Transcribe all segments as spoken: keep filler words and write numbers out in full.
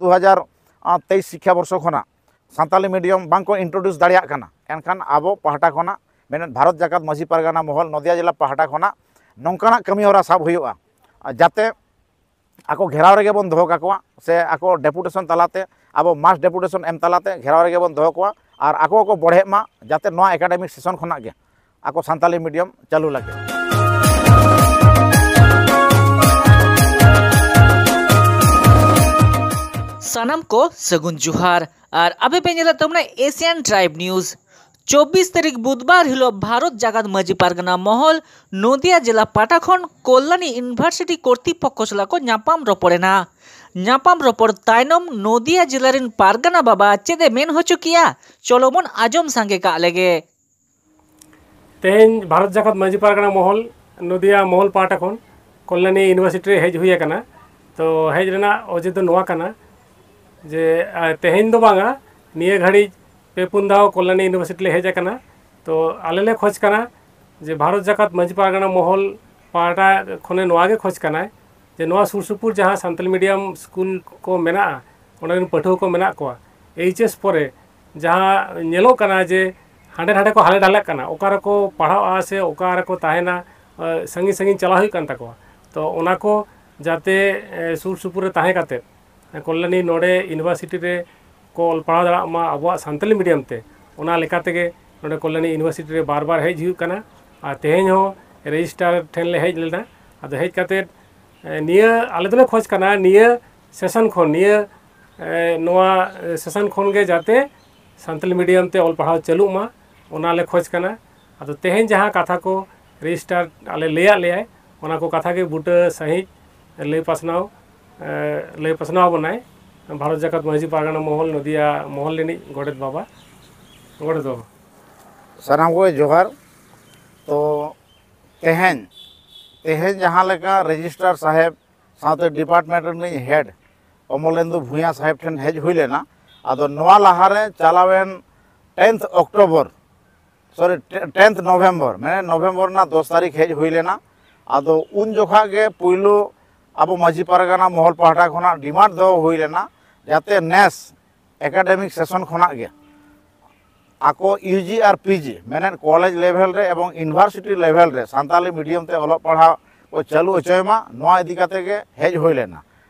ᱫᱩ ᱦᱟᱡᱟᱨ ᱛᱮᱭᱤᱥ ᱥᱤᱠᱠᱷᱟ ᱵᱚᱨᱥᱚ ᱠᱷᱚᱱᱟᱜ ᱥᱟᱱᱛᱟᱞᱤ ᱢᱤᱰᱤᱭᱟᱢ ᱵᱟᱝ ᱠᱚ ᱤᱱᱴᱨᱳᱰᱤᱭᱩᱥ ᱫᱟᱲᱮᱭᱟᱜ ᱠᱟᱱᱟ, ᱮᱱᱠᱷᱟᱱ ᱟᱵᱚ ᱯᱟᱦᱴᱟ ᱠᱷᱚᱱᱟᱜ, ᱢᱮᱱᱮᱫ ᱵᱷᱟᱨᱚᱛ ᱡᱟᱠᱟᱛ ᱢᱟᱹᱡᱷᱤ ᱯᱟᱨᱜᱟᱱᱟ ᱢᱚᱦᱚᱞ ᱱᱚᱫᱤᱭᱟ ᱡᱮᱞᱟ ᱯᱟᱦᱴᱟ ᱠᱷᱚᱱᱟᱜ ᱱᱚᱝᱠᱟᱱᱟᱜ ᱠᱟᱹᱢᱤ ᱦᱚᱨᱟ ᱥᱟᱵ ᱦᱩᱭᱩᱜᱼᱟ, ᱡᱟᱛᱮ ᱟᱠᱚ ᱜᱷᱮᱨᱟᱣ ᱨᱮᱜᱮ ᱵᱚᱱ ᱫᱚᱦᱚ ᱠᱟᱠᱚᱣᱟ, ᱥᱮ ᱟᱠᱚ ᱰᱮᱯᱩᱴᱮᱥᱚᱱ ᱛᱟᱞᱟᱛᱮ, ᱟᱵᱚ ᱢᱟᱥ ᱰᱮᱯᱩᱴᱮᱥᱚᱱ ᱮᱢ ᱛᱟᱞᱟᱛᱮ ᱜᱷᱮᱨᱟᱣ ᱨᱮᱜᱮ ᱵᱚᱱ ᱫᱚᱦᱚ ᱠᱚᱣᱟ ᱟᱨ ᱟᱠᱚ ᱠᱚ ᱵᱚᱲᱦᱮᱜ ᱢᱟ, ᱡᱟᱛᱮ ᱱᱚᱣᱟ ᱮᱠᱟᱰᱮᱢᱤᱠ ᱥᱮᱥᱚᱱ ᱠᱷᱚᱱᱟᱜ ᱜᱮ ᱟᱠᱚ ᱥᱟᱱᱛᱟᱞᱤ ᱢᱤᱰᱤᱭᱟᱢ ᱪᱟᱹᱞᱩ ᱞᱟᱹᱜᱤᱫ᱾ ᱥᱟᱱᱟᱢ ᱠᱚ ᱥᱟᱹᱜᱩᱱ ᱡᱚᱦᱟᱨ ᱟᱨ ᱟᱯᱮ ᱯᱮ ᱧᱮᱞᱮᱫ ᱛᱟᱵᱚᱱᱟ ᱮᱥᱤᱭᱟᱱ ᱴᱨᱟᱭᱤᱵᱽ ᱱᱤᱭᱩᱡᱽ᱾ ᱪᱚᱵᱵᱤᱥ ᱛᱟᱹᱨᱤᱠᱷ ᱵᱩᱫᱷᱵᱟᱨ ᱦᱤᱞᱳᱜ ᱵᱷᱟᱨᱚᱛ ᱡᱟᱠᱟᱛ ᱢᱟᱹᱡᱷᱤ ᱯᱟᱨᱜᱟᱱᱟ ᱢᱚᱦᱚᱞ ᱱᱚᱫᱤᱭᱟ ᱡᱮᱞᱟ ᱯᱟᱦᱴᱟ ᱠᱷᱚᱱ ᱠᱚᱞᱞᱟᱱᱤ ᱤᱭᱩᱱᱤᱵᱷᱟᱨᱥᱤᱴᱤ ᱠᱚᱨᱛᱤᱯᱚᱠᱠᱷᱚ ᱥᱟᱞᱟᱜ ᱠᱚ ᱧᱟᱯᱟᱢ ᱨᱚᱯᱚᱲ ᱮᱱᱟ᱾ ᱧᱟᱯᱟᱢ ᱨᱚᱯᱚᱲ ᱛᱟᱭᱱᱚᱢ ᱱᱚᱫᱤᱭᱟ ᱡᱮᱞᱟ ᱨᱮᱱ ᱯᱟᱨᱜᱟᱱᱟ ᱵᱟᱵᱟ ᱪᱮᱫ ᱮ ᱢᱮᱱ ᱦᱚᱪᱚ ᱠᱮᱜᱼᱟ, ᱪᱚᱞᱚ ᱵᱚᱱ ᱟᱸᱡᱚᱢ ᱥᱟᱸᱜᱮ ᱠᱟᱜ ᱞᱮᱜᱮ᱾ ᱛᱮᱦᱮᱧ ᱵᱷᱟᱨᱚᱛ ᱡᱟᱠᱟᱛ ᱢᱟᱹᱡᱷᱤ ᱯᱟᱨᱜᱟᱱᱟ ᱢᱚᱦᱚᱞ ᱱᱚᱫᱤᱭᱟ ᱢᱚᱦᱚᱞ ᱯᱟᱦᱴᱟ ᱠᱷᱚᱱ ᱠᱚᱞᱞᱟᱱᱤ ᱤᱭᱩᱱᱤᱵᱷᱟᱨᱥᱤᱴᱤ ᱨᱮ ᱦᱮᱡ ᱦᱩᱭ ᱟᱠᱟᱱᱟ᱾ ᱛᱚ ᱦᱮᱡ ᱨᱮᱱᱟᱜ ᱚᱡᱮ ᱫᱚ ᱱᱚᱣᱟ ᱠᱟᱱᱟ ᱡᱮ ᱟᱨ ᱛᱮᱦᱮᱧ ᱫᱚ ᱵᱟᱝᱟ, ᱱᱤᱭᱟᱹ ᱜᱷᱟᱹᱲᱤᱡ ᱯᱮ ᱯᱩᱱ ᱫᱷᱟᱣ ᱠᱚᱞᱞᱟᱱᱤ ᱤᱭᱩᱱᱤᱵᱷᱟᱨᱥᱤᱴᱤ ᱞᱮ ᱦᱮᱡ ᱟᱠᱟᱱᱟ᱾ ᱛᱚ ᱟᱞᱮ ᱞᱮ ᱠᱷᱚᱡᱽ ᱠᱟᱱᱟ ᱡᱮ ᱵᱷᱟᱨᱚᱛ ᱡᱟᱠᱟᱛ ᱢᱟᱹᱡᱷᱤ ᱯᱟᱨᱜᱟᱱᱟ ᱢᱚᱦᱚᱞ ᱯᱟᱦᱴᱟ ᱠᱷᱚᱱᱮ ᱱᱚᱣᱟ ᱜᱮ ᱠᱷᱚᱡᱽ ᱠᱟᱱᱟᱭ ᱡᱮ ᱱᱚᱣᱟ ᱥᱩᱨ ᱥᱩᱯᱩᱨ ᱡᱟᱦᱟᱸ ᱥᱟᱱᱛᱟᱞᱤ ᱢᱤᱰᱤᱭᱟᱢ ᱥᱠᱩᱞ ᱠᱚ ᱢᱮᱱᱟᱜᱼᱟ, ᱚᱸᱰᱮ ᱨᱮᱱ ᱯᱟᱹᱴᱷᱩᱣᱟᱹ ᱠᱚ ᱢᱮᱱᱟᱜ ᱠᱚᱣᱟ, ᱮᱭᱤᱪ ᱮᱥ ᱯᱚᱨᱮ ᱡᱟᱦᱟᱸ ᱧᱮᱞᱚᱜ ᱠᱟᱱᱟ ᱡᱮ ᱦᱟᱸᱰᱮ ᱱᱟᱰᱮ ᱠᱚ ᱦᱟᱞᱮ ᱰᱟᱞᱮᱜ ᱠᱟᱱᱟ, ᱚᱠᱟ ᱨᱮᱠᱚ ᱯᱟᱲᱦᱟᱜᱼᱟ ᱥᱮ ᱚᱠᱟ ᱨᱮᱠᱚ ᱛᱟᱦᱮᱱᱟ, ᱥᱟᱺᱜᱤᱧ ᱥᱟᱺᱜᱤᱧ ᱪᱟᱞᱟᱣ ᱦᱩᱭᱩᱜ ᱠᱟᱱ ᱛᱟᱠᱚᱣᱟ᱾ ᱛᱚ ᱚᱱᱟ ᱠᱚ ᱡᱟᱛᱮ ᱥᱩᱨ ᱥᱩᱯᱩᱨ ᱨᱮ ᱛᱟᱦᱮᱸ ᱠᱟᱛᱮᱫ ᱠᱚᱞᱞᱟᱱᱤ ᱱᱚᱰᱮ ᱤᱭᱩᱱᱤᱵᱷᱟᱨᱥᱤᱴᱤ ᱨᱮ ᱠᱚ ᱚᱞ ᱯᱟᱲᱦᱟᱣ ᱫᱟᱲᱮᱭᱟᱜ ᱢᱟ ᱟᱵᱚᱣᱟᱜ ᱥᱟᱱᱛᱟᱞᱤ ᱢᱤᱰᱤᱭᱟᱢ ᱛᱮ, ᱚᱱᱟ ᱞᱮᱠᱟ ᱛᱮᱜᱮ ᱱᱚᱰᱮ ᱠᱚᱞᱞᱟᱱᱤ ᱤᱭᱩᱱᱤᱵᱷᱟᱨᱥᱤᱴᱤ ᱨᱮ ᱵᱟᱨ ᱵᱟᱨ ᱦᱮᱡ ᱦᱩᱭᱩᱜ ᱠᱟᱱᱟ᱾ ᱟᱨ ᱛᱮᱦᱮᱧ ᱦᱚᱸ ᱨᱮᱡᱤᱥᱴᱟᱨ ᱴᱷᱮᱱ ᱞᱮ ᱦᱮᱡ ᱞᱮᱱᱟ᱾ ᱟᱫᱚ ᱦᱮᱡ ᱠᱟᱛᱮᱫ ᱱᱤᱭᱟᱹ ᱟᱞᱮ ᱫᱚᱞᱮ ᱠᱷᱚᱡᱽ ᱠᱟᱱᱟ ᱱᱤᱭᱟᱹ ᱥᱮᱥᱚᱱ ᱠᱷᱚᱱ, ᱱᱤᱭᱟᱹ ᱱᱚᱣᱟ ᱥᱮᱥᱚᱱ ᱠᱷᱚᱱ ᱜᱮ ᱡᱟᱛᱮ ᱥᱟᱱᱛᱟᱞᱤ ᱢᱤᱰᱤᱭᱟᱢ ᱛᱮ ᱚᱞ ᱯᱟᱲᱦᱟᱣ ᱪᱟᱹᱞᱩᱜ ᱢᱟ, ᱚᱱᱟ ᱞᱮ ᱠᱷᱚᱡᱽ ᱠᱟᱱᱟ᱾ ᱟᱫᱚ ᱛᱮᱦᱮᱧ ᱡᱟᱦᱟᱸ ᱠᱟᱛᱷᱟ ᱠᱚ ᱨᱮᱡᱤᱥᱴᱟᱨ ᱟᱞᱮ ᱞᱟᱹᱭᱟᱫ ᱞᱮᱭᱟᱭ, ᱚᱱᱟ ᱠᱚ ᱠᱟᱛᱷᱟ ᱜᱮ ᱵᱩᱴᱟᱹ ᱥᱟᱺᱦᱤᱡ ᱞᱟᱹᱭ ᱯᱟᱥᱱᱟᱣ ᱞᱟᱹᱭ ᱯᱟᱥᱱᱟᱣ ᱟᱵᱚᱱᱟᱭ ᱵᱷᱟᱨᱚᱛ ᱡᱟᱠᱟᱛ ᱢᱟᱹᱡᱷᱤ ᱯᱟᱨᱜᱟᱱᱟ ᱢᱚᱦᱚᱞ ᱱᱚᱫᱤᱭᱟ ᱢᱚᱦᱚᱞ ᱨᱤᱱᱤᱡ ᱜᱚᱰᱮᱛ ᱵᱟᱵᱟ᱾ ᱜᱚᱰᱮᱛ ᱵᱟᱵᱟ᱾ ᱥᱟᱱᱟᱢ ᱠᱚᱜᱮ ᱡᱚᱦᱟᱨ᱾ ᱛᱚ ᱛᱮᱦᱮᱧ, ᱛᱮᱦᱮᱧ ᱡᱟᱦᱟᱸ ᱞᱮᱠᱟ ᱨᱮᱡᱤᱥᱴᱟᱨ ᱥᱟᱦᱮᱵᱽ ᱥᱟᱶᱛᱮ ᱰᱤᱯᱟᱨᱴᱢᱮᱱᱴ ᱨᱤᱱᱤᱡ ᱦᱮᱰ ᱚᱢᱚᱞᱮᱱᱫᱩ ᱵᱷᱩᱭᱟ ᱥᱟᱦᱮᱵᱽ ᱴᱷᱮᱱ ᱦᱮᱡ ᱦᱩᱭ ᱞᱮᱱᱟ, ᱟᱫᱚ ᱱᱚᱣᱟ ᱞᱟᱦᱟᱨᱮ ᱪᱟᱞᱟᱣᱮᱱ ᱴᱮᱱᱛᱷ ᱚᱠᱴᱳᱵᱚᱨ, ᱥᱚᱨᱤ, ᱴᱮᱱᱛᱷ ᱱᱚᱵᱷᱮᱢᱵᱚᱨ, ᱢᱟᱱᱮ ᱱᱚᱵᱷᱮᱢᱵᱚᱨ ᱨᱮᱱᱟᱜ ᱫᱚᱥ ᱛᱟᱹᱨᱤᱠᱷ ᱦᱮᱡ ᱦᱩᱭ ᱞᱮᱱᱟ᱾ ᱟᱫᱚ ᱩᱱ ᱡᱚᱠᱷᱟ ᱜᱮ ᱯᱩᱭᱞᱩ ᱟᱵᱚ ᱢᱟᱹᱡᱷᱤ ᱯᱟᱨᱜᱟᱱᱟ ᱢᱚᱦᱚᱞ ᱯᱟᱦᱴᱟ ᱠᱷᱚᱱᱟᱜ ᱰᱤᱢᱟᱱᱰ ᱫᱚᱦᱚ ᱦᱩᱭ ᱞᱮᱱᱟ ᱡᱟᱛᱮ ᱱᱮᱥ ᱮᱠᱟᱰᱮᱢᱤᱠ ᱥᱮᱥᱚᱱ ᱠᱷᱚᱱᱟᱜ ᱜᱮ ᱟᱠᱚ ᱤᱭᱩ ᱡᱤ ᱟᱨ ᱯᱤ ᱡᱤ, ᱢᱮᱱᱮᱫ ᱠᱚᱞᱮᱡᱽ ᱞᱮᱵᱷᱮᱞ ᱨᱮ ᱮᱵᱚᱝ ᱤᱭᱩᱱᱤᱵᱷᱟᱨᱥᱤᱴᱤ ᱞᱮᱵᱷᱮᱞ ᱨᱮ ᱥᱟᱱᱛᱟᱞᱤ ᱢᱤᱰᱤᱭᱟᱢ ᱛᱮ ᱚᱞᱚᱜ ᱯᱟᱲᱦᱟᱣ ᱠᱚ ᱪᱟᱹᱞᱩ ᱦᱚᱪᱚᱭ ᱢᱟ, ᱱᱚᱣᱟ ᱤᱫᱤ ᱠᱟᱛᱮ ᱜᱮ ᱦᱮᱡ ᱦᱩᱭ ᱞᱮᱱᱟ᱾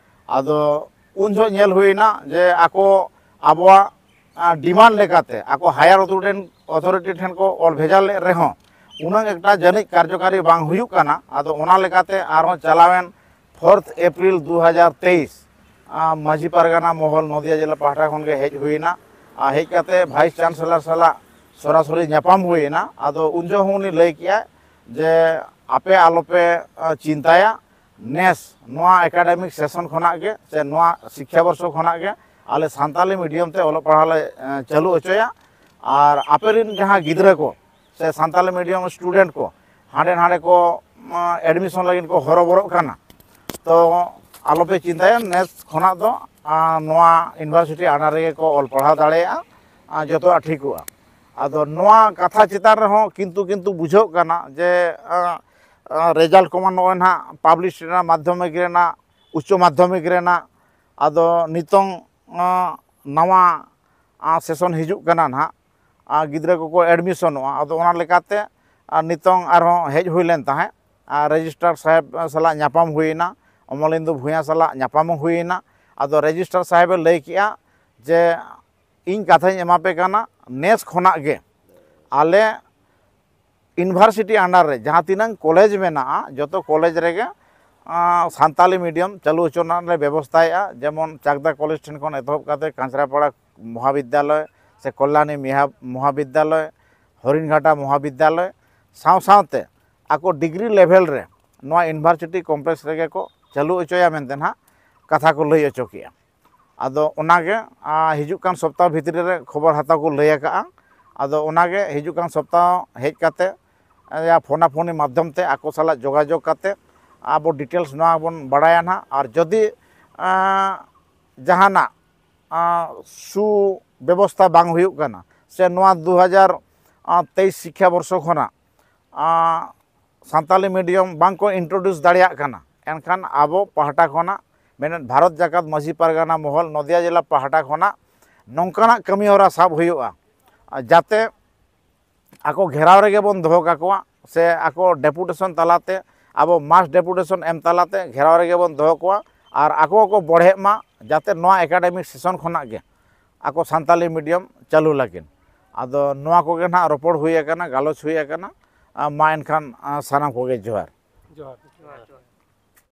ᱟᱫᱚ ᱩᱱ ᱡᱚᱦᱚᱜ ᱧᱮᱞ ᱦᱩᱭᱱᱟ ᱡᱮ ᱟᱠᱚ ᱟᱵᱚᱣᱟᱜ, ᱟ, ᱰᱤᱢᱟᱱᱰ ᱞᱮᱠᱟᱛᱮ ᱟᱠᱚ ᱦᱟᱭᱟᱨ ᱚᱛᱷᱚᱨᱤᱴᱤ, ᱚᱛᱷᱚᱨᱤᱴᱤ ᱴᱷᱮᱱ ᱠᱚ ᱚᱞ ᱵᱷᱮᱡᱟ ᱞᱮᱫ ᱨᱮᱦᱚᱸ ᱩᱱᱟᱹᱜ ᱮᱠᱴᱟ ᱡᱟᱹᱱᱤᱡ ᱠᱟᱨᱡᱚᱠᱟᱨᱤ ᱵᱟᱝ ᱦᱩᱭᱩᱜ ᱠᱟᱱᱟ᱾ ᱟᱫᱚ ᱚᱱᱟ ᱞᱮᱠᱟᱛᱮ ᱟᱨᱦᱚᱸ ᱪᱟᱞᱟᱣᱮᱱ ᱯᱷᱳᱨᱛᱷ ᱮᱯᱨᱤᱞ ᱫᱩ ᱦᱟᱡᱟᱨ ᱛᱮᱭᱤᱥ, ᱟ, ᱢᱟᱹᱡᱷᱤ ᱯᱟᱨᱜᱟᱱᱟ ᱢᱚᱦᱚᱞ ᱱᱚᱫᱤᱭᱟ ᱡᱮᱞᱟ ᱯᱟᱦᱴᱟ ᱠᱷᱚᱱ ᱜᱮ ᱦᱮᱡ ᱦᱩᱭᱮᱱᱟ᱾ ᱟᱨ ᱦᱮᱡ ᱠᱟᱛᱮ ᱵᱷᱟᱭᱤᱥ ᱪᱟᱱᱥᱮᱞᱚᱨ ᱥᱟᱞᱟᱜ ᱥᱚᱨᱟᱥᱚᱨᱤ ᱧᱟᱯᱟᱢ ᱦᱩᱭᱮᱱᱟ᱾ ᱟᱫᱚ ᱩᱱ ᱡᱚᱦᱚᱜ ᱦᱚᱸ ᱩᱱᱤ ᱞᱟᱹᱭ ᱠᱮᱜᱼᱟᱭ ᱡᱮ ᱟᱯᱮ ᱟᱞᱚᱯᱮ, ᱟ, ᱪᱤᱱᱛᱟᱭᱟ, ᱱᱮᱥ ᱱᱚᱣᱟ ᱮᱠᱟᱰᱮᱢᱤᱠ ᱥᱮᱥᱚᱱ ᱠᱷᱚᱱᱟᱜ ᱜᱮ ᱥᱮ ᱱᱚᱣᱟ ᱥᱤᱠᱠᱷᱟ ᱵᱚᱨᱥᱚ ᱠᱷᱚᱱᱟᱜ ᱜᱮ ᱟᱞᱮ ᱥᱟᱱᱛᱟᱞᱤ ᱢᱤᱰᱤᱭᱟᱢ ᱛᱮ ᱚᱞᱚᱜ ᱯᱟᱲᱦᱟᱣ ᱞᱮ, ᱮ, ᱪᱟᱹᱞᱩ ᱦᱚᱪᱚᱭᱟ᱾ ᱟᱨ ᱟᱯᱮ ᱨᱤᱱ ᱡᱟᱦᱟᱸ ᱜᱤᱫᱽᱨᱟᱹ ᱠᱚ ᱥᱮ ᱥᱟᱱᱛᱟᱞᱤ ᱢᱤᱰᱤᱭᱟᱢ ᱥᱴᱩᱰᱮᱱᱴ ᱠᱚ ᱦᱟᱸᱰᱮ ᱱᱟᱰᱮ ᱠᱚ, ᱮ, ᱮᱰᱢᱤᱥᱚᱱ ᱞᱟᱹᱜᱤᱫ ᱠᱚ ᱦᱚᱨᱚᱵᱚᱨᱚᱜ ᱠᱟᱱᱟ, ᱛᱚ ᱟᱞᱚᱯᱮ ᱪᱤᱱᱛᱟᱹᱭᱟ, ᱱᱮᱥ ᱠᱷᱚᱱᱟᱜ ᱫᱚ, ᱟ, ᱱᱚᱣᱟ ᱤᱭᱩᱱᱤᱵᱷᱟᱨᱥᱤᱴᱤ under ᱨᱮᱜᱮ ᱠᱚ ᱚᱞ ᱯᱟᱲᱦᱟᱣ ᱫᱟᱲᱮᱭᱟᱜᱼᱟ, ᱟ, ᱡᱚᱛᱚᱣᱟᱜ ᱴᱷᱤᱠᱚᱜᱼᱟ᱾ ᱟᱫᱚ ᱱᱚᱣᱟ ᱠᱟᱛᱷᱟ ᱪᱮᱛᱟᱱ ᱨᱮᱦᱚᱸ ᱠᱤᱱᱛᱩ ᱠᱤᱱᱛᱩ ᱵᱩᱡᱷᱟᱹᱜ ᱠᱟᱱᱟ ᱡᱮ, ᱟ, ᱟ, ᱨᱮᱡᱟᱞᱴ ᱠᱚᱢᱟ ᱱᱚᱜᱼᱚᱭ ᱱᱟᱦᱟᱜ ᱯᱟᱵᱽᱞᱤᱥ ᱨᱮᱱᱟᱜ, ᱢᱟᱫᱽᱫᱷᱚᱢᱤᱠ ᱨᱮᱱᱟᱜ, ᱩᱪᱪᱚ ᱢᱟᱫᱽᱫᱷᱚᱢᱤᱠ ᱨᱮᱱᱟᱜ, ᱟᱫᱚ ᱱᱤᱛᱚᱝ, ᱟ, ᱱᱟᱣᱟ, ᱟ, ᱥᱮᱥᱚᱱ ᱦᱤᱡᱩᱜ ᱠᱟᱱᱟ ᱱᱟᱦᱟᱜ, ᱟ, ᱜᱤᱫᱽᱨᱟᱹ ᱠᱚᱠᱚ ᱮᱰᱢᱤᱥᱚᱱᱚᱜᱼᱟ᱾ ᱟᱫᱚ ᱚᱱᱟ ᱞᱮᱠᱟᱛᱮ, ᱟ, ᱱᱤᱛᱚᱝ ᱟᱨᱦᱚᱸ ᱦᱮᱡ ᱦᱩᱭ ᱞᱮᱱ ᱛᱟᱦᱮᱸᱫ, ᱟᱨ ᱨᱮᱡᱤᱥᱴᱟᱨ ᱥᱟᱦᱮᱵᱽ ᱥᱟᱞᱟᱜ ᱧᱟᱯᱟᱢ ᱦᱩᱭᱮᱱᱟ, ᱚᱢᱚᱞᱮᱱᱫᱩ ᱵᱷᱩᱭᱟ ᱥᱟᱞᱟᱜ ᱧᱟᱯᱟᱢ ᱦᱩᱭᱮᱱᱟ᱾ ᱟᱫᱚ ᱨᱮᱡᱤᱥᱴᱟᱨ ᱥᱟᱦᱮᱵᱽ ᱮ ᱞᱟᱹᱭ ᱠᱮᱜᱼᱟ ᱡᱮ ᱤᱧ ᱠᱟᱛᱷᱟᱧ ᱮᱢᱟ ᱯᱮ ᱠᱟᱱᱟ, ᱱᱮᱥ ᱠᱷᱚᱱᱟᱜ ᱜᱮ ᱟᱞᱮ ᱤᱭᱩᱱᱤᱵᱷᱟᱨᱥᱤᱴᱤ under ᱨᱮ ᱡᱟᱦᱟᱸ ᱛᱤᱱᱟᱹᱝ ᱠᱚᱞᱮᱡᱽ ᱢᱮᱱᱟᱜᱼᱟ, ᱡᱚᱛᱚ ᱠᱚᱞᱮᱡᱽ ᱨᱮᱜᱮ, ᱟᱸ, ᱥᱟᱱᱛᱟᱞᱤ ᱢᱤᱰᱤᱭᱟᱢ ᱪᱟᱹᱞᱩ ᱦᱚᱪᱚ ᱨᱮᱱᱟᱜ ᱞᱮ ᱵᱮᱵᱚᱥᱛᱷᱟᱭᱮᱫᱼᱟ᱾ ᱡᱮᱢᱚᱱ ᱪᱟᱠᱫᱟ ᱠᱚᱞᱮᱡᱽ ᱴᱷᱮᱱ ᱠᱷᱚᱱ ᱮᱛᱚᱦᱚᱵ ᱠᱟᱛᱮ ᱠᱟᱸᱪᱨᱟᱯᱟᱲᱟ ᱢᱚᱦᱟᱵᱤᱫᱽᱫᱟᱞᱚᱭ ᱥᱮ ᱠᱚᱞᱭᱟᱱᱤ ᱢᱤᱦᱟ-, ᱢᱚᱦᱟᱵᱤᱫᱽᱫᱟᱞᱚᱭ, ᱦᱚᱨᱤᱱᱜᱷᱟᱴᱟ ᱢᱚᱦᱟᱵᱤᱫᱽᱫᱟᱞᱚᱭ ᱥᱟᱶ ᱥᱟᱶᱛᱮ ᱟᱠᱚ ᱰᱤᱜᱽᱨᱤ ᱞᱮᱵᱷᱮᱞ ᱨᱮ ᱱᱚᱣᱟ ᱤᱭᱩᱱᱤᱵᱷᱟᱨᱥᱤᱴᱤ ᱠᱚᱢᱯᱞᱮᱠᱥ ᱨᱮᱜᱮ ᱠᱚ ᱪᱟᱹᱞᱩ ᱦᱚᱪᱚᱭᱟ ᱢᱮᱱᱛᱮ ᱱᱟᱦᱟᱜ ᱠᱟᱛᱷᱟ ᱠᱚ ᱞᱟᱹᱭ ᱦᱚᱪᱚ ᱠᱮᱜᱼᱟ᱾ ᱟᱫᱚ ᱚᱱᱟᱜᱮ, ᱟ, ᱦᱤᱡᱩᱜ ᱠᱟᱱ ᱥᱚᱯᱛᱟᱦᱚ ᱵᱷᱤᱛᱨᱤ ᱨᱮ ᱠᱷᱚᱵᱚᱨ ᱦᱟᱛᱟᱣ ᱠᱚ ᱞᱟᱹᱭ ᱟᱠᱟᱜᱼᱟ᱾ ᱟᱫᱚ ᱚᱱᱟᱜᱮ ᱦᱤᱡᱩᱜ ᱠᱟᱱ ᱥᱚᱯᱛᱟᱦᱚ ᱦᱮᱡ ᱠᱟᱛᱮ, ᱟ, ᱯᱷᱳᱱᱟᱯᱷᱳᱱᱤ ᱢᱟᱫᱽᱫᱷᱚᱢ ᱛᱮ ᱟᱠᱚ ᱥᱟᱞᱟᱜ ᱡᱳᱜᱟᱡᱳᱜᱽ ᱠᱟᱛᱮ ᱟᱵᱚ ᱰᱤᱴᱮᱞᱥ ᱱᱚᱣᱟ ᱵᱚᱱ ᱵᱟᱲᱟᱭᱟ ᱱᱟᱦᱟᱜ᱾ ᱟᱨ ᱡᱩᱫᱤ, ᱟ, ᱡᱟᱦᱟᱱᱟᱜ, ᱟ, ᱥᱩᱵᱮᱵᱚᱥᱛᱷᱟ ᱵᱟᱝ ᱦᱩᱭᱩᱜ ᱠᱟᱱᱟ ᱥᱮ ᱱᱚᱣᱟ ᱫᱩ ᱦᱟᱡᱟᱨ ᱛᱮᱭᱤᱥ ᱥᱤᱠᱠᱷᱟ ᱵᱚᱨᱥᱚ ᱠᱷᱚᱱᱟᱜ, ᱟ, ᱥᱟᱱᱛᱟᱞᱤ ᱢᱤᱰᱤᱭᱟᱢ ᱵᱟᱝ ᱠᱚ ᱤᱱᱴᱨᱳᱰᱤᱭᱩᱥ ᱫᱟᱲᱮᱭᱟᱜ ᱠᱟᱱᱟ, ᱮᱱᱠᱷᱟᱱ ᱟᱵᱚ ᱯᱟᱦᱴᱟ ᱠᱷᱚᱱᱟᱜ ᱢᱮᱱᱮᱫ ᱵᱷᱟᱨᱚᱛ ᱡᱟᱠᱟᱛ ᱢᱟᱹᱡᱷᱤ ᱯᱟᱨᱜᱟᱱᱟ ᱢᱚᱦᱚᱞ ᱱᱚᱫᱤᱭᱟ ᱡᱮᱞᱟ ᱯᱟᱦᱴᱟ ᱠᱷᱚᱱᱟᱜ ᱱᱚᱝᱠᱟᱱᱟᱜ ᱠᱟᱹᱢᱤ ᱦᱚᱨᱟ ᱥᱟᱵ ᱦᱩᱭᱩᱜᱼᱟ, ᱡᱟᱛᱮ ᱟᱠᱚ ᱜᱷᱮᱨᱟᱣ ᱨᱮᱜᱮ ᱵᱚᱱ ᱫᱚᱦᱚ ᱠᱟᱠᱚᱣᱟ ᱥᱮ ᱟᱠᱚ ᱰᱮᱯᱩᱴᱮᱥᱚᱱ ᱛᱟᱞᱟᱛᱮ, ᱟᱵᱚ ᱢᱟᱥ ᱰᱮᱯᱩᱴᱮᱥᱚᱱ ᱮᱢ ᱛᱟᱞᱟᱛᱮ ᱜᱷᱮᱨᱟᱣ ᱨᱮᱜᱮ ᱵᱚᱱ ᱫᱚᱦᱚ ᱠᱚᱣᱟ ᱟᱨ ᱟᱠᱚ ᱠᱚ ᱵᱚᱲᱦᱮᱜ ᱢᱟ, ᱡᱟᱛᱮ ᱱᱚᱣᱟ ᱮᱠᱟᱰᱮᱢᱤᱠ ᱥᱮᱥᱚᱱ ᱠᱷᱚᱱᱟᱜ ᱜᱮ ᱟᱠᱚ ᱥᱟᱱᱛᱟᱞᱤ ᱢᱤᱰᱤᱭᱟᱢ ᱪᱟᱹᱞᱩ ᱞᱟᱹᱜᱤᱫ᱾ ᱟᱫᱚ ᱱᱚᱣᱟ ᱠᱚᱜᱮ ᱱᱟᱦᱟᱜ ᱨᱚᱯᱚᱲ ᱦᱩᱭ ᱟᱠᱟᱱᱟ, ᱜᱟᱞᱚᱪ ᱦᱩᱭ ᱟᱠᱟᱱᱟ᱾ ᱟ, ᱢᱟ ᱮᱱᱠᱷᱟᱱ, ᱟ, ᱥᱟᱱᱟᱢ ᱠᱚᱜᱮ ᱡᱚᱦᱟᱨ᱾ ᱡᱚᱦᱟᱨ᱾ ᱡᱚᱦᱟᱨ, ᱡᱚᱦᱟᱨ᱾